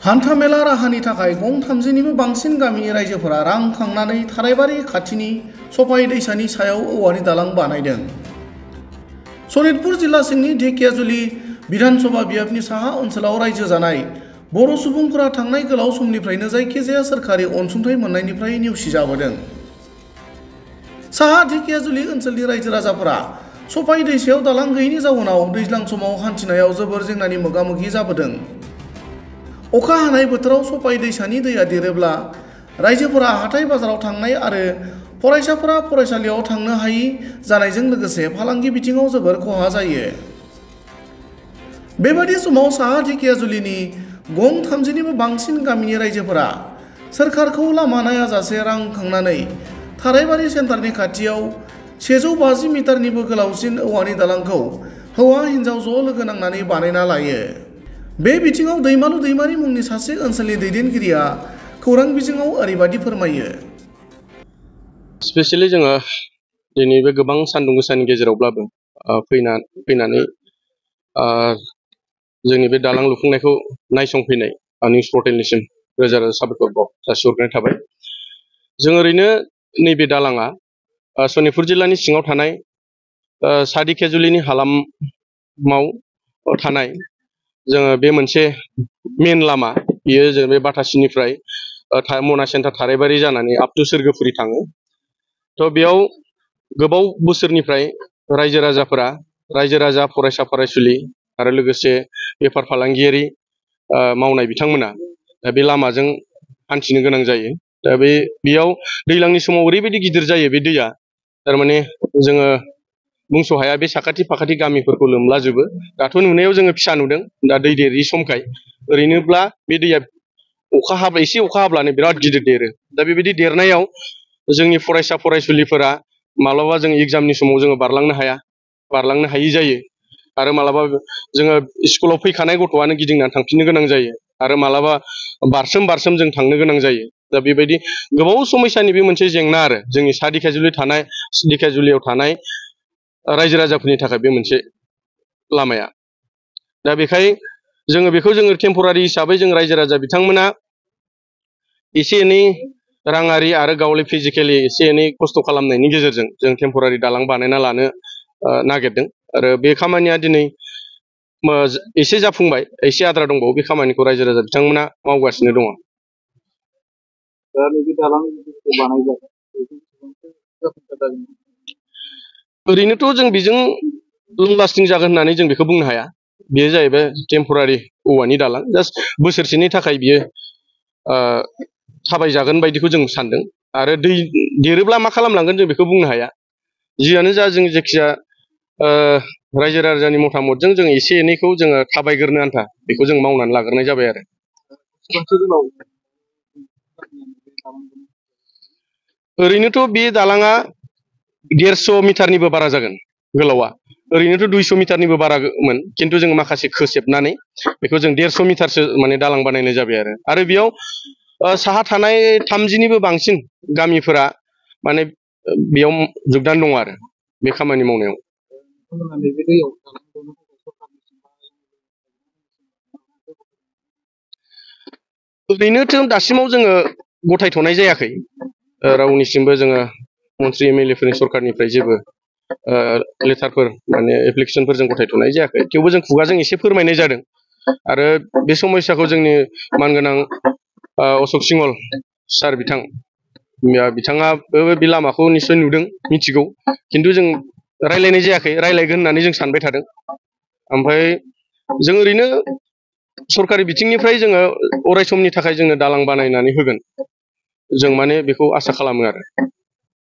हान्थामेला राहानि थाखाय गं 30निबो बांसिन गामिनि रायजोफोरा रां खांनानै थारायबारि खाथिनि सफाइ दैसानि सायाव औवानि दालां बानायदों। सनितपुर जिल्ला सिंनि ढेकियाजुलि विधानसभा बियाबनि साहा ओनसोलाव रायजो जानाय बर' सुबुंफोरा थांनाय गोलाव समनिफ्रायनो जायखिजाया सोरखारि अनसुंथाइ मोननायनिफ्राय नेवसिजाबोदों। साहा ढेकियाजुलि ओनसोलनि रायजो राजाफोरा सफाइ दैसायाव दालां गैयैनि जाउनाव दैज्लां समाव हान्थिनायाव जोबोर जेंनानि मोगा-मोगि जाबोदों। अखा हानाय बोथोराव सफाइ दैसानि दैया देरोब्ला रायजोफोरा हाथाय बाजाराव थांनाय आरो फरायसाफोरा फरायसालियाव थांनो हायि जानायजों लोगोसे फालांगि बिथिङाव जोबोर खहा जायो। बेबादि समाव साहा ढेकियाजुलिनि गं 30निबो बांसिन गामिनि रायजोफोरा सोरखारखौ लामा नायाजासे रां खांनानै थारायबारि सेन्टारनि खाथियाव 150 मिटारनिबो गोलावसिन औवानि दालांखौ हौवा हिन्जाव ज' लोगो नांनानै बानायना लायो। बे बिथिङाव दैमालु दैमारि मुंनि सासे ओनसोलनि दैदेनगिरिया खौरां बिजोङाव ओरैबादि फोरमायो। स्पेसियेलि जोङो दिनै बे गोबां सान्दुं गोसानि गेजेरावब्लाबो फैनानै जोंनि बे दालां लुफुंनायखौ नायसंफैनाय निउस पर्टेलनिसिम रोजा रोजा साबायखर जासिहरनाय थाबाय। जों ओरैनो नैबे दालाङा सनितपुर जिल्लानि सिङाव थानाय साहा ढेकियाजुलिनि हालामाव थानाय जोङो बे मोनसे मेन लामा, बियो जों बे बाटासिनिफ्राय मना सेन्टार थारायबारि जानानै आप टु सोरगोफुरि थाङो। थ' बेयाव गोबाव बोसोरनिफ्राय रायजो राजा फरायसा फरायसुलि आरो लोगोसे बेफार फालांगियारि मावनाय बिथांमोना बे लामाजों हान्थिनो गोनां जायो। दा बेयाव दैज्लांनि समाव ओरैबायदि गिदिर जायो बे दैया, थारमाने जोङो बुंस' हाया। बे साखाथि फाखाथि गामिफोरखौ लोमलाजोबो। दाथ' नुनायाव जोङो फिसा नुदों, दा दै देरि समखाय। ओरैनोब्ला बे दैया एसे अखा हाब्लानो बिराद गिदिर देरो। दा बेबायदि देरनायाव जोंनि फरायसा फरायसुलिफोरा माब्लाबा जों एग्जामनि समाव जोङो बारलांनो हायि जायो। आरो मालाबा जोङो स्कुलाव फैखानाय गथ'आनो गिदिंनानै थांफिननो गोनां जायो। आरो मालाबा बारसोम जों थांनो गोनां जायो। दा बेबायदि गोबाव समयसानि बे मोनसे जेंना आरो जोंनि साहा ढेकियाजुलियाव थानाय रायजो राजाफोरनि थाखाय बे मोनसे लामाया। दा बेखौ जोङो टेम्परारि हिसाबै जों रायजो राजा बिथांमोना एसे एनै राङारि आरो गावनि फिजिकेलि एसे एनै खस्थ' खालामनायनि गेजेरजों जों टेम्परारि दालां बानायना लानो नागिरदों। आरो बे खामानिया दिनै एसे जाफुंबाय, एसे आद्रा दंबावो। बे खामानिखौ रायजो राजा बिथांमोना मावगासिनो दङ। ओरैनोथ' जों बेजों लं लास्टिं जागोन होननानै जों बेखौ बुंनो हाया। बेयो जाहैबाय टेम्परारि औवानि दालां, जास्ट बोसोरसेनि थाखाय बियो थाबायजागोन बायदिखौ जों सानदों। आरो दै देरोब्ला मा खालामलांगोन जों बेखौ बुंनो हाया। जियानो जा, जों जायखिजाया रायजो राजानि मतामतजों जों एसे एनैखौ जोङो थाबायग्रोनो आन्था बेखौ जों मावनानै लाग्रोनाय जाबाय आरो। ओरैनोथ' बे दालाङा 150 मिटारनिबो बारा जागोन गोलावा। ओरैनोथ' 200 मिटारनिबो बारामोन, खिन्थु जों माखासे खोसेबनानै बेखौ जों 150 मिटारसो माने दालां बानायनाय जाबाय आरो बेयाव साहा थानाय 30निबो बांसिन गामिफोरा माने बेयाव जुगदान दङ आरो बे खामानि मावनायाव। ओरैनोथ' दासिमाव जोङो गथायथ'नाय जायाखै। रावनिसिमबो जोङो मन्त्रि MLA फोरनि सरखारनिफ्राय जेबो लेटारफोर माने एप्लिकेसनफोर जों गथायथ'नाय जायाखै। थेवबो जों खुगाजों एसे फोरमायनाय जादों। आरो बे समयसाखौ जोंनि मानगोनां अशक सिंहल सार बिथाङाबो बे लामाखौ निस्सय नुदों, मिथिगौ। खिन्थु जों रायलायनाय जायाखै, रायलायगोन होननानै जों सानबाय थादों। ओमफ्राय जों ओरैनो सरकारि बिथिंनिफ्राय जोङो अराय समनि थाखाय जोंनो दालां बानायनानै होगोन, जों माने बेखौ आसा खालामो आरो।